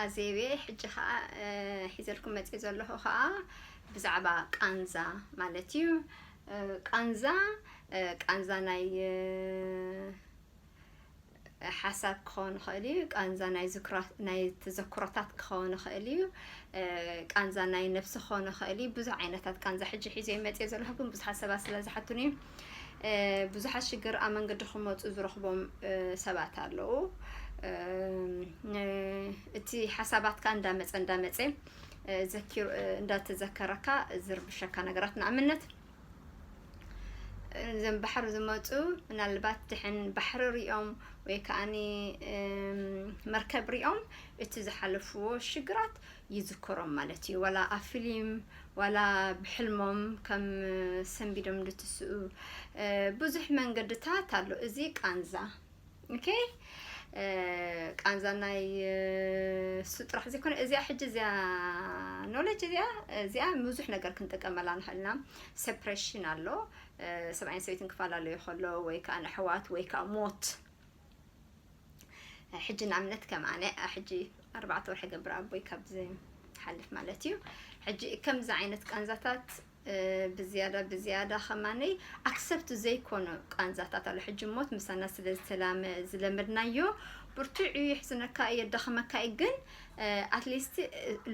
ኣዜቤ፣ ሕጂ ኸዓ ሒዘልኩም መፅእ ዘለኹ ኸዓ ብዛዕባ ቃንዛ ማለት እዩ። ቃንዛ ቃንዛ ናይ ሓሳብ ክኸውን ይኽእል እዩ። ቃንዛ ናይ ተዘክሮታት ክኸውን ይኽእል እዩ። ቃንዛ ናይ ነብሲ ክኸውን ይኽእል እዩ። ብዙሕ ዓይነታት ቃንዛ ሕጂ ሒዘ መፅእ ዘለኹ፣ ግን ብዙሓት ሰባት ስለ ዝሓቱኒ ብዙሓት ሽግር ኣብ መንገዲ ክመፁ ዝረኽቦም ሰባት ኣለዉ። እቲ ሓሳባትካ እንዳመፀ እንዳመፀ እንዳተዘከረካ ዝርብሸካ ነገራት፣ ንኣብነት እዞም ባሕሪ ዝመፁ ምናልባት ድሕን ባሕሪ ሪኦም ወይ ከዓኒ መርከብ ሪኦም እቲ ዝሓለፍዎ ሽግራት ይዝከሮም ማለት እዩ። ዋላ ኣብ ፊልም ዋላ ብሕልሞም ከም ሰንቢዶም ዝትስኡ ብዙሕ መንገድታት ኣሎ። እዚ ቃንዛ ኦኬ፣ ቃንዛ ናይ እሱ ጥራሕ ዘይኮነ፣ እዚኣ ሕጂ እዚኣ ኖሌጅ እዚኣ እዚኣ ብዙሕ ነገር ክንጥቀመላ ንኽእልና። ሰፕሬሽን ኣሎ፣ ሰብኣይን ሰበይትን ክፈላለዩ ከሎ ወይ ከዓ ኣሕዋት ወይ ከዓ ሞት። ሕጂ ንኣብነት ከም ኣነ ሕጂ ኣርባዕተ ወርሒ ገብር ኣቦይ ካብ ዝሓልፍ ማለት እዩ። ሕጂ ከምዚ ዓይነት ቃንዛታት ብዝያዳ ብዝያዳ ከማነይ ኣክሰፕት ዘይኮኑ ቃንዛታት ኣሎ። ሕጂ ሞት ምሳና ስለ ዝተላመ ዝለመድናዮ ብርቱዕ እዩ፣ የሕዝነካ እዩ፣ የዳኽመካ እዩ፣ ግን ኣትሊስት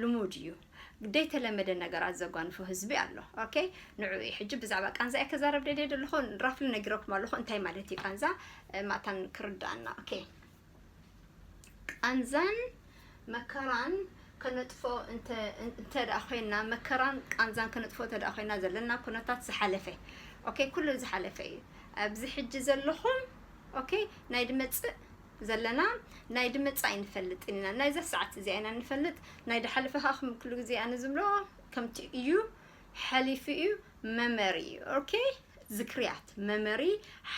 ልሙድ እዩ። ዘይተለመደ ነገራት ዘጓንፎ ህዝቢ ኣሎ። ኦኬ፣ ንዑ እዩ ሕጂ ብዛዕባ ቃንዛ እየ ከዛረብ ደልየ ዘለኹ። ራፍሊ ነጊረኩም ኣለኹ እንታይ ማለት እዩ ቃንዛ፣ ማእታን ክርዳኣና። ኦኬ፣ ቃንዛን መከራን ከነጥፎ እንተ ደኣ ኮይና፣ መከራን ቃንዛን ከነጥፎ እንተ ደኣ ኮይና ዘለና ኩነታት ዝሓለፈ፣ ኦኬ፣ ኩሉ ዝሓለፈ እዩ። ኣብዚ ሕጂ ዘለኹም፣ ኦኬ፣ ናይ ድመጽእ ዘለና ናይ ድመጽእ ኣይንፈልጥን ኢና። ናይዛ ሰዓት እዚኣ ኢና ንፈልጥ። ናይ ድሓለፈ ከዓ ከም ኩሉ ግዜ ኣነ ዝብሎ ከምቲ እዩ፣ ሓሊፉ እዩ፣ መመሪ እዩ። ኦኬ፣ ዝክርያት መመሪ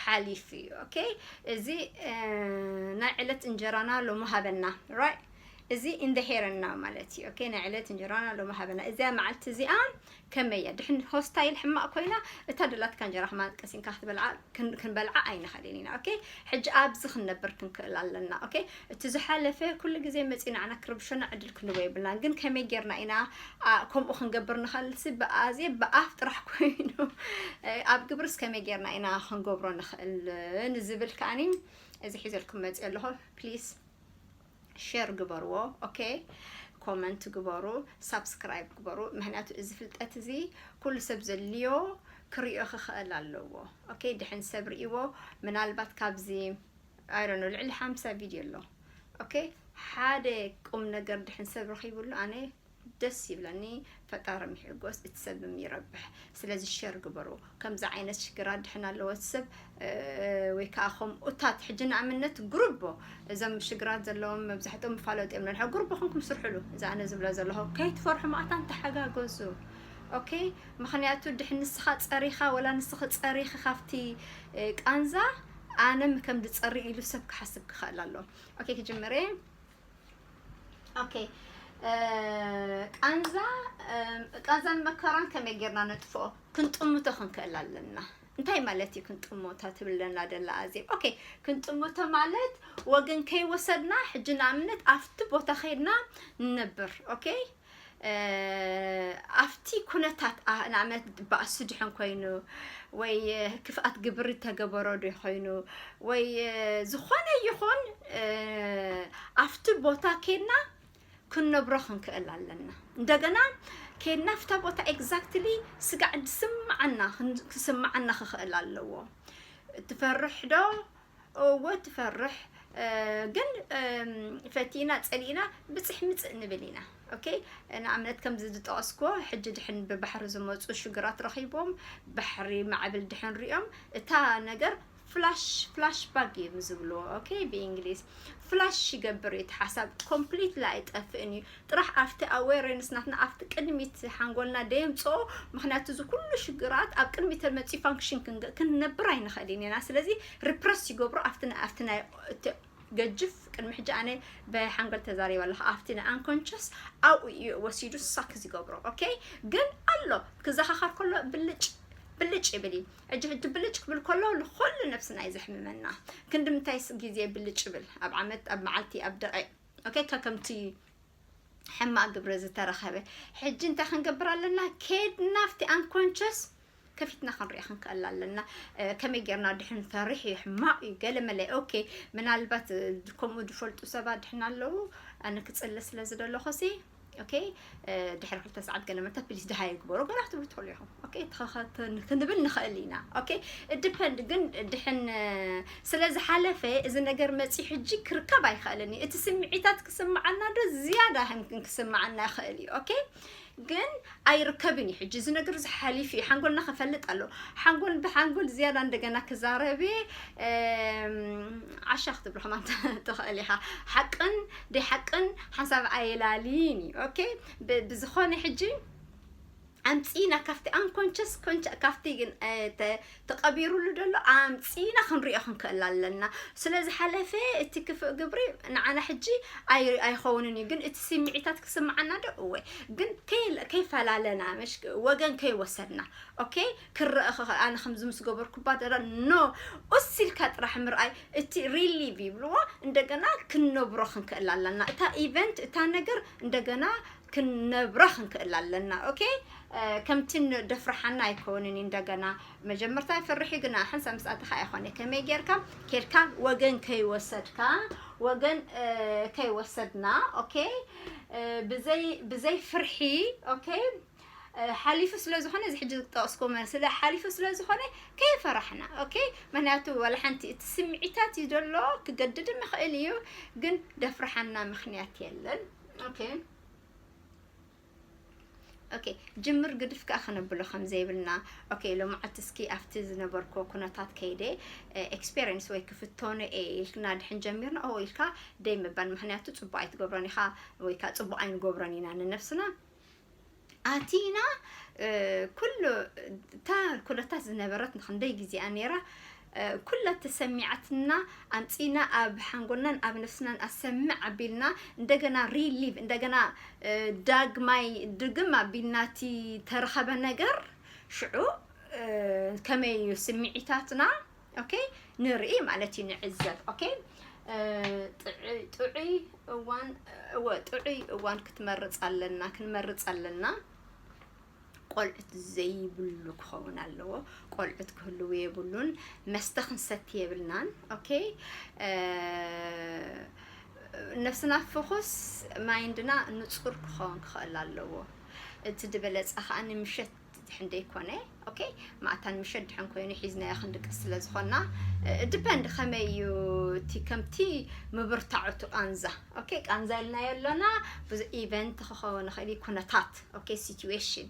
ሓሊፉ እዩ። ኦኬ፣ እዚ ናይ ዕለት እንጀራና ሎሚ ሃበና፣ ራይት? እዚ እንደሄረና ማለት እዩ። ኦኬ፣ ናይ ዕለት እንጀራና ሎሚ ሃበና። እዚኣ መዓልቲ እዚኣ ከመይ እያ? ድሕን ሆስታይል ሕማቕ ኮይና እታ ደላትካ እንጀራ ከማን ቀሲንካ ክትበልዓ፣ ክንበልዓ ኣይንኽእልን ኢና። ኦኬ፣ ሕጂ ኣብዚ ክንነብር ክንክእል ኣለና። ኦኬ፣ እቲ ዝሓለፈ ኩሉ ግዜ መፂኡ ንዓና ክርብሸና ዕድል ክንህቦ የብልናን። ግን ከመይ ጌርና ኢና ከምኡ ክንገብር ንኽእልሲ ብኣዜ ብኣፍ ጥራሕ ኮይኑ ኣብ ግብርስ ከመይ ጌርና ኢና ክንገብሮ ንኽእል ንዝብል ከዓኒ እዚ ሒዘልኩም መፂእ ኣለኹ። ፕሊስ ሼር ግበርዎ። ኦኬ፣ ኮመንት ግበሩ፣ ሳብስክራይብ ግበሩ። ምክንያቱ እዚ ፍልጠት እዚ ኩሉ ሰብ ዘድልዮ ክሪኦ ክኽእል ኣለዎ። ኦኬ፣ ድሕን ሰብ ርእይዎ ምናልባት ካብዚ ኣይ ዶንት ኖ ልዕሊ ሓምሳ ቪድዮ ኣሎ። ኦኬ፣ ሓደ ቁም ነገር ድሕን ሰብ ረኺብሉ ኣነ ደስ ይብለኒ። ፈጣሪ ይሕጎስ፣ እቲ ሰብ ይረብሕ። ስለዚ ሸር ግበሩ። ከምዚ ዓይነት ሽግራት ድሕን ኣለዎ ሰብ ወይ ከዓ ከምኡታት ሕጂ ንኣብነት ግሩቦ እዞም ሽግራት ዘለዎም መብዛሕትኦም መፋለጢ እዮም ነንሐ ግሩቦ ኮንኩም ስርሕሉ። እዚ ኣነ ዝብሎ ዘለኹ ከይትፈርሑ ማእታን ተሓጋገዙ። ኦኬ፣ ምክንያቱ ድሕን ንስኻ ፀሪኻ ወላ ንስኺ ፀሪኺ ካብቲ ቃንዛ ኣነም ከም ዝፀሪ ኢሉ ሰብ ክሓስብ ክኽእል ኣሎ። ኦኬ፣ ክጅምር እየ። ኦኬ፣ ቃንዛ ቃንዛን መከራን ከመይ ጌርና ነጥፍኦ? ክንጥምቶ ክንክእል ኣለና። እንታይ ማለት እዩ ክንጥምቶ ትብለና ደላ ኣዜብ? ኦኬ፣ ክንጥምቶ ማለት ወገን ከይወሰድና ሕጂ ንኣብነት ኣብቲ ቦታ ከይድና ንነብር። ኦኬ፣ ኣብቲ ኩነታት ንኣብነት ባእሲ ድሕን ኮይኑ ወይ ክፍኣት ግብሪ ተገበሮ ዶ ኮይኑ ወይ ዝኾነ ይኹን ኣብቲ ቦታ ከይድና ክንነብሮ ክንክእል ኣለና። እንደገና ከይድና ኣብታ ቦታ ኤግዛክትሊ ስጋዕ ዝስምዓና ክስምዓና ክኽእል ኣለዎ። ትፈርሕ ዶ? እወ ትፈርሕ፣ ግን ፈቲና ጸሊእና ብጽሕ ምጽእ ንብል ኢና። ኦኬ፣ ንኣብነት ከምዚ ዝጠቐስኩዎ ሕጂ ድሕን ብባሕሪ ዝመፁ ሽግራት ረኺቦም ባሕሪ ማዕብል ድሕን ሪኦም እታ ነገር ፍላሽ ፍላሽ ባክ እዮም ዝብልዎ። ኦኬ፣ ብእንግሊዝ ፍላሽ ይገብር እዩ። እቲ ሓሳብ ኮምፕሊትሊ ኣይጠፍእን እዩ። ጥራሕ ኣብቲ ኣዌርነስ ናትና ኣብቲ ቅድሚት ሓንጎልና ደየምፅኦ። ምክንያቱ እዚ ኩሉ ሽግራት ኣብ ቅድሚት ተመፅኡ ፋንክሽን ክንነብር ኣይንኽእልን ኢና። ስለዚ ሪፕረስ ይገብሮ ኣብቲ ኣብቲ ናይ ገጅፍ ቅድሚ ሕጂ ኣነ ብሓንጎል ተዛሪበ ኣለኹ። ኣብቲ ንኣንኮንሽስ ኣብኡ እዩ ወሲዱ ሳክ ዝገብሮ። ኦኬ፣ ግን ኣሎ ክዘኻኸር ከሎ ብልጭ ብልጭ ይብል እዩ። ሕጂ ሕጂ ብልጭ ክብል ከሎ ንኩሉ ነብስና እዩ ዘሕምመና። ክንዲ ምንታይ ግዜ ብልጭ ይብል? ኣብ ዓመት፣ ኣብ መዓልቲ፣ ኣብ ደቂቕ okay? ከከምቲ ሕማቕ ግብረ ዝተረኸበ። ሕጂ እንታይ ክንገብር ኣለና? ኬድና ኣብቲ unconscious ከፊትና ክንሪኦ ክንክእል ኣለና። ከመይ ጌርና ድሕን ፈሪሕ እዩ፣ ሕማቕ እዩ፣ ገለ መለ። Okay፣ ምናልባት ከምኡ ዝፈልጡ ሰባት ድሕን ኣለዉ። ኣነ ክጽሊ ስለ ዝደለኹ ሲ okay፣ ድሕሪ ክልተ ሰዓት ገለ መታ please ደሃይ ግበሩ፣ ገለ ክትብሉ ትኽእሉ ኢኹም። Okay፣ ክንብል ንኽእል ኢና። Okay፣ it depend ግን ድሕን ስለ ዝሓለፈ እዚ ነገር መጺ ሕጂ ክርከብ ኣይኽእልን እዩ። እቲ ስምዒታት ክስምዓና ዶ ዝያዳ ህምክን ክስምዓና ይኽእል እዩ። Okay፣ ግን ኣይርከብን እዩ። ሕጂ እዚ ነገር እዚ ሓሊፉ እዩ። ሓንጎልና ክፈልጥ ኣሎ። ሓንጎል ብሓንጎል ዝያዳ እንደገና ክዛረብ ዓሻ ክትብሎ ከማን ትኽእል ኢኻ። ሓቅን ደይ ሓቅን ሓንሳብ ኣየላልይን እዩ። Okay፣ ብዝኾነ ሕጂ ኣምፂና ካብቲ unconscious፣ ካብቲ ግን ተቐቢሩሉ ዘሎ ኣምፂና ክንሪኦ ክንክእል ኣለና። ስለ ዝሓለፈ እቲ ክፍእ ግብሪ ንዓና ሕጂ ኣይኸውንን እዩ። ግን እቲ ስምዒታት ክስምዓና ዶ? እወ። ግን ከይፈላለና፣ ወገን ከይወሰድና። Okay፣ ክረአ ኣነ ከምዚ ምስ ገበርኩባ ደራ no ኡስ ኢልካ ጥራሕ ምርኣይ፣ እቲ relive ይብልዎ፣ እንደገና ክንነብሮ ክንክእል ኣለና። እታ event፣ እታ ነገር እንደገና ክንነብራ ክንክእል ኣለና። Okay፣ ከምቲ ደፍርሓና ኣይከውንን። እንደገና መጀመርታ ይፈርሕ እዩ፣ ግና ሓንሳ ምስ ኣተኻ ኣይኮነ። ከመይ ጌርካ ኬድካ ወገን ከይወሰድካ፣ ወገን ከይወሰድና፣ okay፣ ብዘይ ብዘይ ፍርሒ፣ okay፣ ሓሊፉ ስለ ዝኾነ፣ እዚ ሕጂ ዝጠቕስኩም ስለ ሓሊፉ ስለ ዝኾነ ከይፈራሕና። Okay፣ ምክንያቱ ዋላ ሓንቲ እቲ ስምዒታት እዩ ዘሎ፣ ክገድድም ይኽእል እዩ፣ ግን ደፍርሓና ምኽንያት የለን። Okay፣ okay፣ ጅምር ግድፍ ከኣ ክነብሎ ከም ዘይብልና። Okay፣ ሎማዓት እስኪ ኣብቲ ዝነበርኮ ኩነታት ከይደ experience ወይ ክፍተኖ እየ ኢልና ድሕን ጀሚርና፣ ኦ ኢልካ ደይ ምባል፣ ምክንያቱ ጽቡቕ ኣይትገብሮን ኢኻ ወይ ከኣ ጽቡቕ ኣይንገብሮን ኢና ንነብስና። ኣቲና ኩሉ እታ ኩነታት ዝነበረት ንክንደይ ግዜኣ ነይራ፣ ኩላ ተሰሚዓትና ኣምፂና ኣብ ሓንጎልናን ኣብ ነፍስናን ኣሰምዕ ኣቢልና፣ እንደገና relive፣ እንደገና ዳግማይ ድግም ኣቢልና እቲ ተረኸበ ነገር ሽዑ ከመይ እዩ ስምዒታትና? Okay፣ ንርኢ ማለት እዩ፣ ንዕዘብ። Okay፣ ጥዑይ እዋን፣ እወ፣ ጥዑይ እዋን ክትመርጽ ኣለና፣ ክንመርጽ ኣለና። ቆልዑት ዘይብሉ ክኸውን ኣለዎ። ቆልዑት ክህልዉ የብሉን። መስተ ክንሰቲ የብልናን። Okay፣ ነፍስና ፍኹስ፣ ማይንድና ንጹር ክኸውን ክኽእል ኣለዎ። እቲ ዝበለጸ ከኣ ንምሸት ድሕን ደይኮነ፣ okay፣ ማእታን ምሸት ድሕን ኮይኑ ሒዝናዮ ክንድቅስ ስለ ዝኾንና፣ depend ከመይ እዩ እቲ ከምቲ ምብርታዑ እቲ ቃንዛ። Okay፣ ቃንዛ ኢልናዮ ኣሎና፣ ብዙ event ክኸውን ይኽእል እዩ፣ ኩነታት፣ okay፣ situation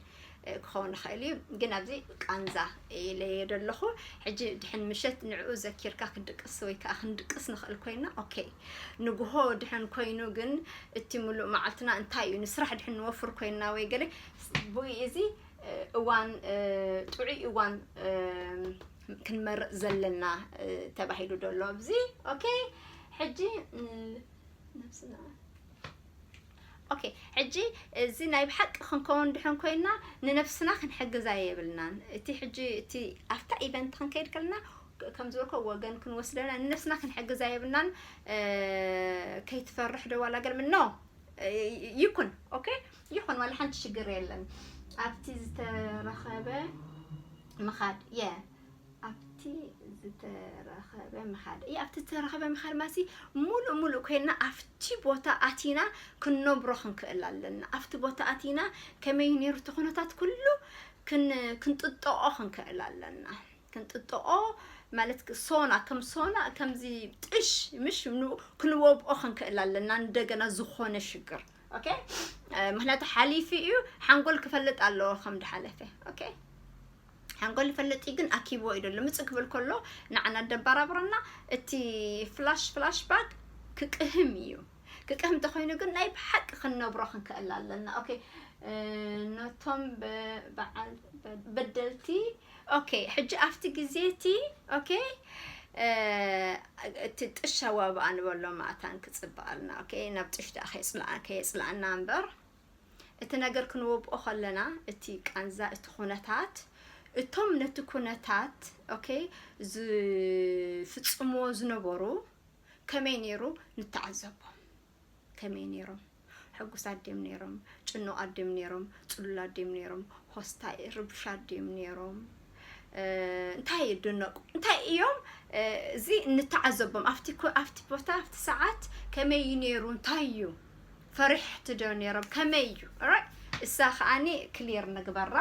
ክኸውን ይኽእል እዩ። ግን ኣብዚ ቃንዛ ኢለዮ ዘለኹ። ሕጂ ድሕን ምሸት ንዕኡ ዘኪርካ ክንድቅስ ወይ ከኣ ክንድቅስ ንኽእል ኮይና፣ okay፣ ንግሆ ድሕን ኮይኑ ግን እቲ ምሉእ መዓልትና እንታይ እዩ፣ ንስራሕ ድሕን ንወፍር ኮይና ወይ ገለ፣ ብኡ እዚ እዋን፣ ጥዑይ እዋን ክንመርጽ ዘለና ተባሂሉ ዘሎ ኣብዚ። Okay፣ ሕጂ ነብስና፣ okay፣ ሕጂ እዚ ናይ ብሓቂ ክንከውን ድሕን ኮይና ንነብስና ክንሕግዛ የብልናን። እቲ ሕጂ እቲ ኣብታ event ክንከይድ ከለና ከም ዝበልኮ ወገን ክንወስደና ንነብስና ክንሕግዛ የብልናን። ከይትፈርሕ ዶ ዋላ ገለ ምን፣ no፣ ይኩን፣ okay፣ ይኹን፣ ዋላ ሓንቲ ሽግር የለን። ኣብቲ ዝተረኸበ ምኻድ፣ የ ኣብቲ ዝተረኸበ ምኻድ፣ የ ኣብቲ ዝተረኸበ ምኻድ ማሲ ሙሉእ ሙሉእ ኮይና ኣብቲ ቦታ ኣቲና ክንነብሮ ክንክእል ኣለና። ኣብቲ ቦታ ኣቲና ከመይ ነይሩ እቲ ኩነታት ኩሉ ክን-፣ ክንጥጥቆ ክንክእል ኣለና። ክንጥጥቆ ማለት ክ-፣ ሶና፣ ከም ሶና፣ ከምዚ ጥሽ፣ ምሽ፣ ኑ-፣ ክንወብኦ ክንክእል ኣለና፣ እንደገና ዝኾነ ሽግር። Okay? ምክንያቱ ሓሊፉ እዩ፣ ሓንጎል ክፈልጥ ኣለዎ ከም ድሓለፈ። Okay? ሓንጎል ይፈልጥ እዩ፣ ግን ኣኪብዎ እዩ ደሎ። ምጽእ ክብል ከሎ ንዓና ደበራብረና፣ እቲ ፍላሽ፣ ፍላሽ ባክ ክቅህም እዩ። ክቅህም እንተኾይኑ ግን ናይ ብሓቂ ክንነብሮ ክንክእል ኣለና። Okay፣ ነቶም በ-፣ በዓል በ-፣ በደልቲ፣ okay፣ ሕጂ ኣብቲ ግዜ እቲ፣ okay፣ እቲ ጥሻ ዋብኣ ንበሎ ማእታን ክጽብኣልና። Okay፣ ናብ ጥሽ ደኣ ከየጽልኣ-፣ ከየጽልኣና እምበር፣ እቲ ነገር ክንወብኦ ከለና፣ እቲ ቃንዛ፣ እቲ ኩነታት፣ እቶም ነቲ ኩነታት፣ okay፣ ዝፍጽምዎ ዝነበሩ ከመይ ነይሩ ንተዓዘቦም። ከመይ ነይሮም? ሕጉሳት ድዮም ነይሮም? ጭኑቓት ድዮም ነይሮም? ጽሉላት ድዮም ነይሮም? ሆስታይ ርብሻት ድዮም ነይሮም? እ፣ እንታይ ይድነቁ? እንታይ እዮም? እ፣ እዚ እንተዓዘቦም። ኣብቲ ኮ-፣ ኣብቲ ቦታ፣ ኣብቲ ሰዓት ከመይ እዩ ነይሩ? እንታይ እዩ? ፈሪሕቲ ዶ ነይሮም? ከመይ እዩ? ኦራይት? እሳ ከኣኒ ክሊር ንግበራ።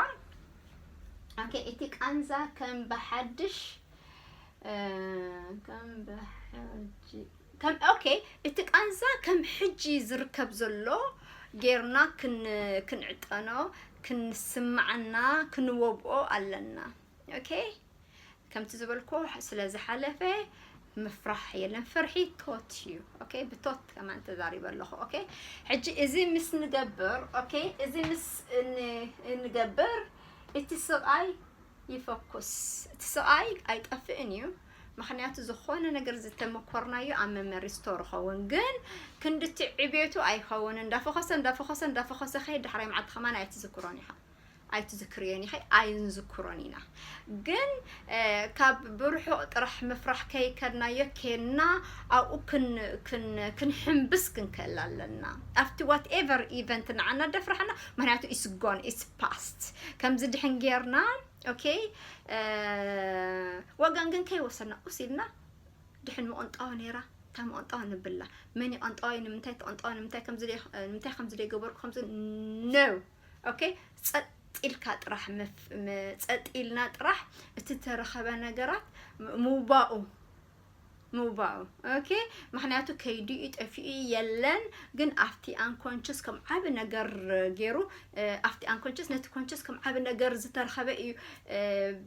ኦኬ፣ እቲ ቃንዛ ከም ብሓድሽ፣ እ፣ ከም ብሓጂ-፣ ከም፣ ኦኬ፣ እቲ ቃንዛ ከም ሕጂ ዝርከብ ዘሎ ጌርና ክን-፣ ክንዕጠኖ፣ ክንስምዓና፣ ክንወብኦ ኣለና። ኦኬ? ከምቲ ዝበልኩ፣ ስለ ዝሓለፈ ምፍራሕ የለን። ፍርሒ ቶት እዩ። ኦኬ? ብቶት ከማን ተዛሪበ ኣለኹ። ኦኬ? ሕጂ እዚ ምስ ንገብር፣ ኦኬ? እዚ ምስ ን-፣ እንገብር፣ እቲ ስቓይ ይፈኩስ። እቲ ስቓይ ኣይጠፍእን እዩ። ምኽንያቱ ዝኾነ ነገር ዝተመኮርናዮ ኣብ መመሪ ስቶር ይኸውን። ግን ክንድቲ ዕቤቱ ኣይኸውን። እንዳፈኾሰ፣ እንዳፈኾሰ፣ እንዳፈኾሰ ከይድ ዳሕራይ መዓልቲ ከማን ኣይትዝክሮን ኢኻ። ኣይትዝክርዮን ኢኻ፣ ኣይንዝክሮን ኢና። ግን፣ እ፣ ካብ ብርሑቕ ጥራሕ ምፍራሕ ከይከድናዮ ኬንና ኣብኡ ክን-፣ ክን-፣ ክንሕምብስ ክንክእል ኣለና። ኣብቲ ዋትኤቨር ኢቨንት ንዓና ደፍርሓና፣ ምኽንያቱ it's gone, it's past። ከምዚ ድሕን ጌርና፣ ኦኬ፣ እ፣ ወገን ግን ከይወሰድና፣ ኡስ ኢልና፣ ድሕን መቐንጠዋ ነይራ፣ እታ መቐንጠዋ ንብላ። መን ይቐንጠዋ እዩ፣ ንምንታይ ትቐንጠዋ፣ ንምንታይ ከምዚ ደይ-፣ ንምንታይ ከምዚ ደይገበርኩ፣ ከምዚ፣ no። ኦኬ፣ ጸጥ ኢልካ ጥራሕ መፍ-፣ መ-፣ ጸጥ ኢልና ጥራሕ እቲ ተረኸበ ነገራት ም-፣ ምውባኡ፣ ምውባኡ። ኦኬ፣ ምኽንያቱ ከይዱ እዩ፣ ጠፊኡ የለን፣ ግን ኣብቲ ኣንኮንሽስ ከም ዓቢ ነገር ገይሩ፣ እ፣ ኣብቲ ኣንኮንሽስ ነቲ ኮንሽስ ከም ዓቢ ነገር ዝተረኸበ እዩ፣ እ፣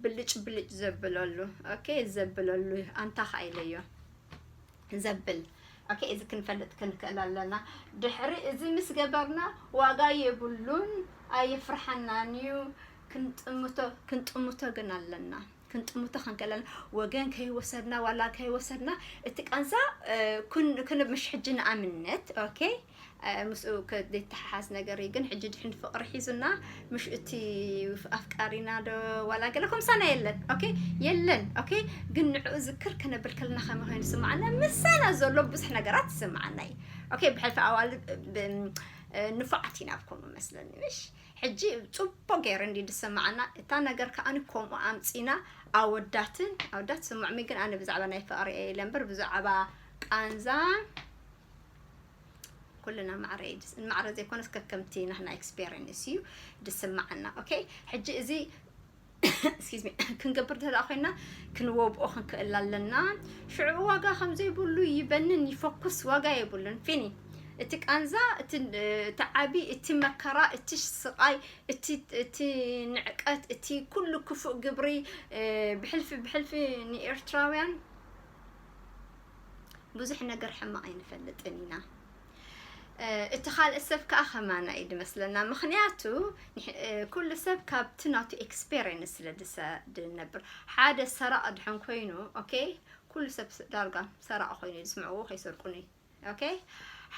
ብልጭ ብልጭ ዘብለሉ። ኦኬ፣ ዘብለሉ ኣንታ ኸኣ ኢለዮ። ዘብል። ኦኬ፣ እዚ ክንፈልጥ ክንክእል ኣለና። ድሕሪ እዚ ምስ ገበርና ዋጋ የብሉን፣ ኣየፍርሓናን እዩ። ክንጥምቶ፣ ክንጥምቶ ግን ኣለና። ክንጥምቶ ክንክእል ኣለና። ወገን ከይወሰድና፣ ዋላ ከይወሰድና፣ እቲ ቃንዛ፣ እ፣ ኩን-፣ ኩን-፣ ምሽ ሕጂ ንኣብነት፣ ኦኬ፣ እ፣ ምስኡ ከ-፣ ዘይተሓሓዝ ነገር እዩ። ግን ሕጂ ድሕን ፍቕሪ ሒዙና፣ ምሽ እቲ ኣፍቃሪና ዶ ዋላ ገለ ከምሳና የለን። ኦኬ፣ የለን። ኦኬ፣ ግን ንዕኡ ዝክር ክነብል ከለና ከመይ ኮይኑ ይስምዓና? ምሳና ዘሎ ብዙሕ ነገራት ይስምዓና እዩ። ኦኬ፣ ብሕልፊ ኣዋልድ፣ ብ-፣ እ፣ ንፉዓት ኢና ኣብ ከምኡ መስለኒ፣ ምሽ? ሕጂ ጽቡቕ ገይሩ እንዲ ዝስምዓና፣ እታ ነገር ከኣ ከምኡ ኣምጺና፣ ኣወዳትን፣ ኣወዳት ስምዑሚ፣ ግን ኣነ ብዛዕባ ናይ ፍቕሪ እየ ኢለ እምበር፣ ብዛዕባ ቃንዛ ኩልና ማዕረ እዩ ድስ-፣ ማዕረ ዘይኮነስ ከከምቲ ናህና ኤክስፔሪንስ እዩ ድስምዓና። ኦኬ፣ ሕጂ እዚ፣ ኤክስኪውዝ ሚ፣ ክንገብር እንተ ደኣ ኮይና ክንወብኦ ክንክእል ኣለና። ሽዑ ዋጋ ከም ዘይብሉ ይበንን ይፈኩስ፣ ዋጋ የብሉን። ፊኒ፣ እቲ ቃንዛ፣ እቲ፣ እቲ ዓቢ፣ እቲ መከራ፣ እቲ ስቓይ፣ እቲ፣ እቲ ንዕቀት፣ እቲ ኩሉ ክፉእ ግብሪ፣ እ፣ ብሕልፊ፣ ብሕልፊ ንኤርትራውያን ብዙሕ ነገር ሕማቕ ኣይንፈልጥን ኢና። እ፣ እቲ ካልእ ሰብ ከኣ ከማና እዩ ድመስለና። ምኽንያቱ፣ ንሕ-፣ እ፣ ኩሉ ሰብ ካብቲ ናቱ ኤክስፔሪንስ ስለ ድሰ-፣ ድነብር። ሓደ ሰራቒ ድሕን ኮይኑ፣ ኦኬ፣ ኩሉ ሰብ ስ-፣ ዳርጋ ሰራቒ ኮይኑ እዩ ዝስምዕዎ፣ ከይሰርቁኒ። ኦኬ?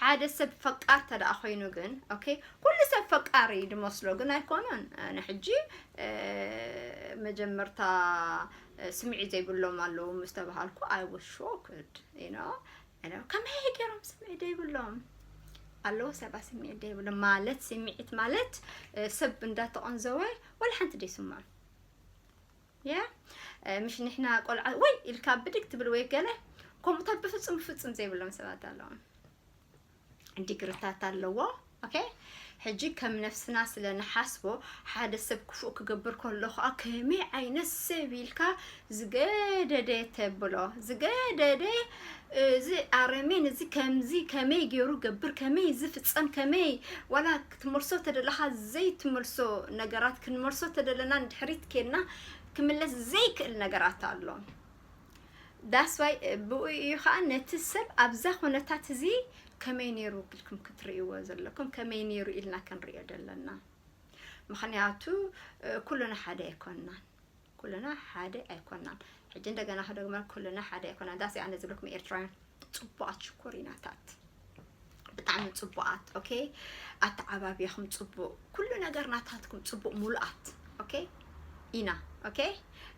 ሓደ ሰብ ፈቃር ተደኣ ኮይኑ ግን፣ ኦኬ፣ ኩሉ ሰብ ፈቃሪ ድመስሎ ግን ኣይኮነን። ኣነ ሕጂ፣ እ፣ መጀመርታ፣ እ፣ ስምዒት ዘይብሎም ኣለዉ ምስ ተባሃልኩ፣ I was shocked, you know? ኣነ ከመይ ገይሮም ስምዒት ዘይብሎም ኣለዉ? ሰባት ስምዒት ዘይብሎም ማለት፣ ስምዒት ማለት፣ እ፣ ሰብ እንዳተቐንዘወ ወላ ሓንቲ ደይስምዖም። ያ፣ እ፣ ምሽ ንሕና ቆልዓ ወይ ኢልካ ብድግ ትብል ወይ ገለ፣ ከምኡታት ብፍጹም፣ ብፍጹም ዘይብሎም ሰባት ኣለዉ። ዲግርታት ኣለዎ። ኦኬ? ሕጂ ከም ነፍስና ስለ ንሓስቦ፣ ሓደ ሰብ ክፉእ ክገብር ከሎ ኸኣ፣ ከመይ ዓይነት ሰብ ኢልካ ዝገደደ ተብሎ፣ ዝገደደ፣ እዚ ኣረሜን፣ እዚ ከምዚ ከመይ ገይሩ ገብር፣ ከመይ ዝፍጸም፣ ከመይ ዋላ ክትመልሶ ተደለኻ ዘይትመልሶ ነገራት ክንመልሶ ተደለና ንድሕሪት ኬድና ክምለስ ዘይክእል ነገራት ኣሎ። That's why ብኡ እዩ ኸዓ ነቲ ሰብ ኣብዛ ኩነታት እዚ ከመይ ነይሩ ኢልኩም ክትርእይዎ ዘለኩም፣ ከመይ ነይሩ ኢልና ክንርእዮ ዘለና። ምኽንያቱ፣ እ፣ ኩልና ሓደ ኣይኮንናን። ኩልና ሓደ ኣይኮንናን። ሕጂ እንደገና ክደግመልኩም፣ ኩልና ሓደ ኣይኮንናን። ዳስ ኣነ ዝብለኩም ኤርትራውያን ጽቡቓት ሽኮሪናታት። ብጣዕሚ ጽቡቓት፣ ኦኬ? ኣተዓባብያኹም ጽቡቕ፣ ኩሉ ነገር ናታትኩም ጽቡቕ፣ ሙሉኣት፣ ኦኬ? ኢና፣ ኦኬ?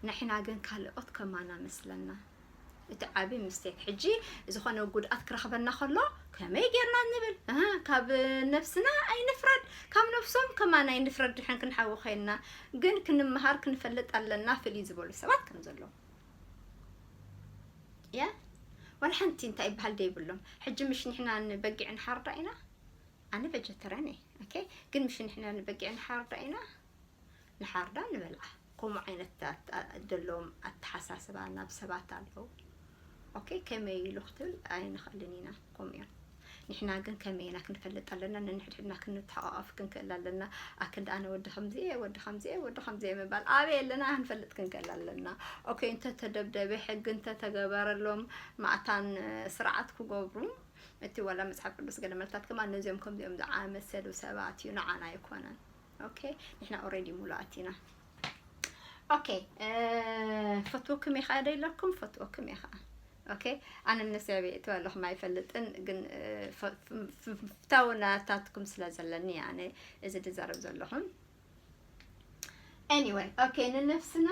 ንሕና ግን ካልኦት ከማና መስለና። እቲ ዓቢ ምስቴክ። ሕጂ ዝኾነ ጉድኣት ክረኽበና ከሎ ከመይ ጌርና ንብል? እህ፣ ካብ ነብስና ኣይንፍረድ፣ ካብ ነብሶም ከማን ኣይንፍረድ። ድሕን ክንሓዊ ኮይንና ግን ክንምሃር ክንፈልጥ ኣለና፣ ፍልይ ዝበሉ ሰባት ከም ዘለዉ። ያ፣ ዋላ ሓንቲ እንታይ ይበሃል ደይብሎም። ሕጂ ምሽ ንሕና ንበጊዕ ንሓርዳ ኢና? ኣነ ቨጀተርያን እየ። ኦኬ፣ ግን ምሽ ንሕና ንበጊዕ ንሓርዳ ኢና? ንሓርዳ ንበልዓ። ከምኡ ዓይነት ኣት-፣ ኣ-፣ ዘለዎም ኣተሓሳስባ ናብ ሰባት ኣለዉ። ኦኬ፣ ከመይ ኢሉ ክትብል ኣይንኽእልን ኢና። ከምኡ እዮም። ንሕና ግን ከመይ ኢና ክንፈልጥ ኣለና? ነንሕድሕድና ክንተሓቋቐፍ ክንክእል ኣለና። ኣክንዲ ኣነ ወዲ ከምዚ እየ፣ ወዲ ከምዚ እየ፣ ወዲ ከምዚ እየ ምባል ኣበይ ኣለና? ክንፈልጥ ክንክእል ኣለና። ኦኬ፣ እንተተደብደበ፣ ሕጊ እንተተገበረሎም፣ ማእታን፣ እ፣ ስርዓት ክገብሩ፣ እቲ ዋላ መጽሓፍ ቅዱስ ገለ መልታት ከማን ነዚኦም ከምዚኦም ዝኣመሰሉ ሰባት እዩ፣ ንዓና ኣይኮነን። ኦኬ፣ ንሕና ኦልሬዲ ሙሉኣት ኢና። ኦኬ፣ እ፣ ፈትወኩም እየ ኸዓ ዶ ኢለኩም? ፈትወኩም እየ ኸዓ። ኦኬ፣ ኣነ ንነብሰይ ኣበይ እትዋ ኣለኹም ኣይፈልጥን፣ ግን፣ እ፣ ፈ-፣ ፍ-፣ ፍ-፣ ፍታው ናታትኩም ስለ ዘለኒ እየ ኣነ እዚ ዝዛረብ ዘለኹ። ኤኒወይ፣ ኦኬ፣ ንነብስና፣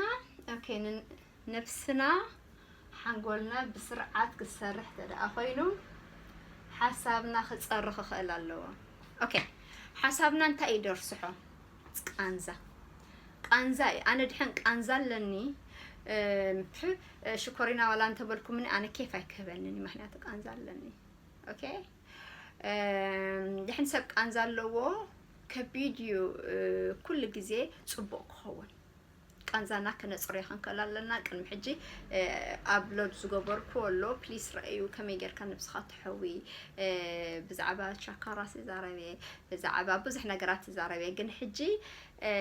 ኦኬ፣ ን-፣ ነብስና ሓንጎልና ብስርዓት ክሰርሕ ተደኣ ኮይኑ ሓሳብና ክጸሪ ክኽእል ኣለዎ። ኦኬ፣ ሓሳብና እንታይ እዩ ደርስሖ? ቃንዛ። ቃንዛ እዩ። ኣነ ድሕን ቃንዛ ኣለኒ፣ እም፣ ፕ-፣ ሽኮሪና ዋላ እንተበልኩምኒ ኣነ ኬፍ ኣይክህበንን እዩ፣ ምኽንያቱ ቃንዛ ኣለኒ። ኦኬ፣ እም፣ ድሕን ሰብ ቃንዛ ኣለዎ፣ ከቢድ እዩ፣ እ፣ ኩሉ ግዜ ጽቡቕ ክኸውን። ቃንዛና ክነጽርዮ ክንክእል ኣለና። ቅድሚ ሕጂ፣ እ፣ ኣፕሎድ ዝገበርኩ ኣሎ፣ ፕሊስ ረኣዩ፣ ከመይ ጌርካ ነብስኻ ትሐዊ፣ እ፣ ብዛዕባ ቻካራስ ይዛረብ እየ፣ ብዛዕባ ብዙሕ ነገራት ይዛረብ እየ። ግን ሕጂ፣ እ፣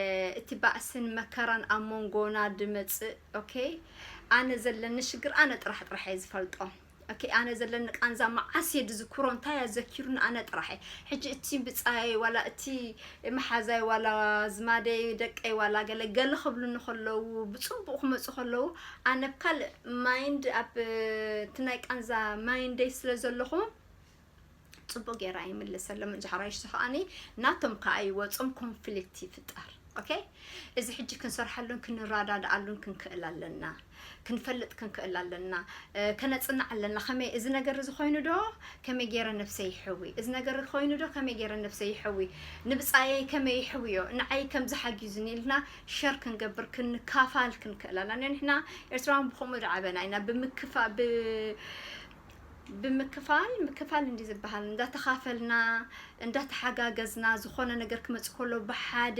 እቲ ባእስን መከራን ኣብ መንጎና ድመጽእ፣ ኦኬ፣ ኣነ ዘለኒ ሽግር ኣነ ጥራሕ ጥራሕ እየ ዝፈልጦ። ኦኬ፣ ኣነ ዘለኒ ቃንዛ መዓስ እየ ድዝክሮ፣ እንታይ እያ ዘኪሩኒ ኣነ ጥራሕ እየ። ሕጂ እቲ ብጻየይ ዋላ እቲ መሓዛይ ዋላ ዝማደይ ደቀይ ዋላ ገለ ገለ ክብሉኒ ከለዉ፣ ብጽቡቕ ክመጹ ከለዉ፣ ኣነ ኣብ ካልእ ማይንድ፣ ኣብ እቲ ናይ ቃንዛ ማይንደይ ስለ ዘለኹ፣ ጽቡቕ ገይረ ኣይምልሰሎም። እንጂ ሓራይሽ ከኣኒ ናቶም ከኣ ይወጾም፣ ኮንፍሊክት ይፍጠር። ኦኬ፣ እዚ ሕጂ ክንሰርሓሉን ክንረዳድኣሉን ክንክእል ኣለና፣ ክንፈልጥ ክንክእል ኣለና። እ፣ ከነጽንዕ ኣለና። ከመይ እዚ ነገር እዚ ኮይኑ ዶ ከመይ ገይረ ነብሰይ ይሕዊ? እዚ ነገር እዚ ኮይኑ ዶ ከመይ ገይረ ነብሰይ ይሕዊ? ንብጻየይ ከመይ ይሕውዮ? ንዓይ ከምዚ ሓጊዙኒ ኢልና ሸር ክንገብር ክንካፋል ክንክእል ኣለና። ንሕና ኤርትራውያን ብኸምኡ ዝዓበና ኢና። ብምክፋ-፣ ብ-፣ ብምክፋል፣ ምክፋል እንዲ ዝበሃል፣ እንዳተኻፈልና፣ እንዳተሓጋገዝና፣ ዝኾነ ነገር ክመጽእ ከሎ ብሓደ፣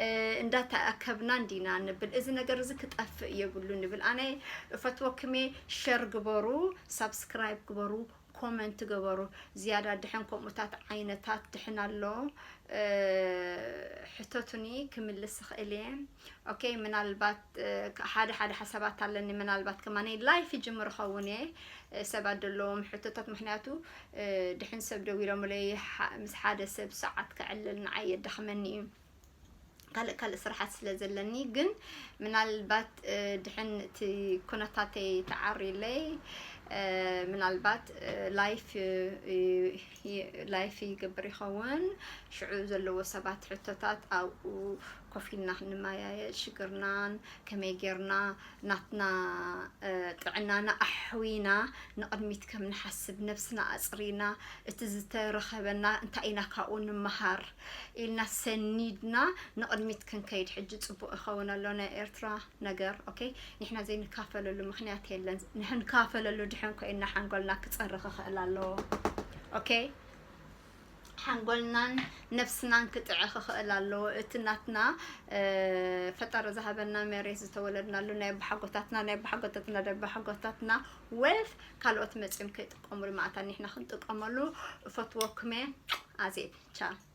እ፣ እንዳተኣከብና እንዲና ንብል። እዚ ነገር እዚ ክጠፍእ የብሉ ንብል። ኣነ እፈትወክሜ፣ ሸር ግበሩ፣ ሳብስክራይብ ግበሩ፣ ኮመንት ግበሩ። ዝያዳ ድሕን ከምኡታት ዓይነታት ድሕን ኣሎ፣ እ፣ ሕተቱኒ ክምልስ እኽእል እየ። ኦኬ፣ ምናልባት፣ እ፣ ሓደ ሓደ ሓሳባት ኣለኒ፣ ምናልባት ከማነይ ላይፍ ይጅምር ኸውን እየ፣ እ፣ ሰባት ዘለዎም ሕቶታት፣ ምኽንያቱ፣ እ፣ ድሕን ሰብ ደዊሎምለይ ሓ-፣ ምስ ሓደ ሰብ ሰዓት ከዕልል ንዓይ የዳኽመኒ እዩ። ካልእ ካልእ ስራሓት ስለ ዘለኒ፣ ግን ምናልባት፣ እ፣ ድሕን እቲ ኩነታተይ ተዓሪለይ፣ እ፣ ምናልባት፣ እ፣ ላይፍ፣ እ፣ እ፣ ላይፍ ይገብር ይኸውን። ሽዑ ዘለዎ ሰባት ሕቶታት ኣብኡ ኮፍ ኢልና ክንመያየ፣ ሽግርናን ከመይ ጌርና ናትና፣ እ፣ ጥዕናና ኣሕዊና ንቕድሚት ከም ንሓስብ፣ ነብስና ኣጽሪና፣ እቲ ዝተረኸበና እንታይ ኢና ካብኡ ንምሃር ኢልና ሰኒድና ንቕድሚት ክንከይድ ሕጂ ጽቡቕ ይኸውን ኣሎ ናይ ኤርትራ ነገር። ኦኬ፣ ንሕና ዘይንካፈለሉ ምኽንያት የለን። ንሕንካፈለሉ ድሕን ኮይንና ሓንጎልና ክጸሪ ክኽእል ኣለዎ። ኦኬ፣ ሓንጎልናን ነብስናን ክጥዕ ክኽእል ኣለዎ። እቲ ናትና፣ እ፣ ፈጣሪ ዝሃበና መሬት ዝተወለድናሉ ናይ ኣቦሓጎታትና፣ ናይ ኣቦሓጎታትና፣ ናይ ኣቦሓጎታትና ዌልት ካልኦት መጺኦም ከይጥቀሙሉ ማእታ ንሕና ክንጥቀመሉ እፈትወኩም እየ። ኣዜብ፣ ቻው።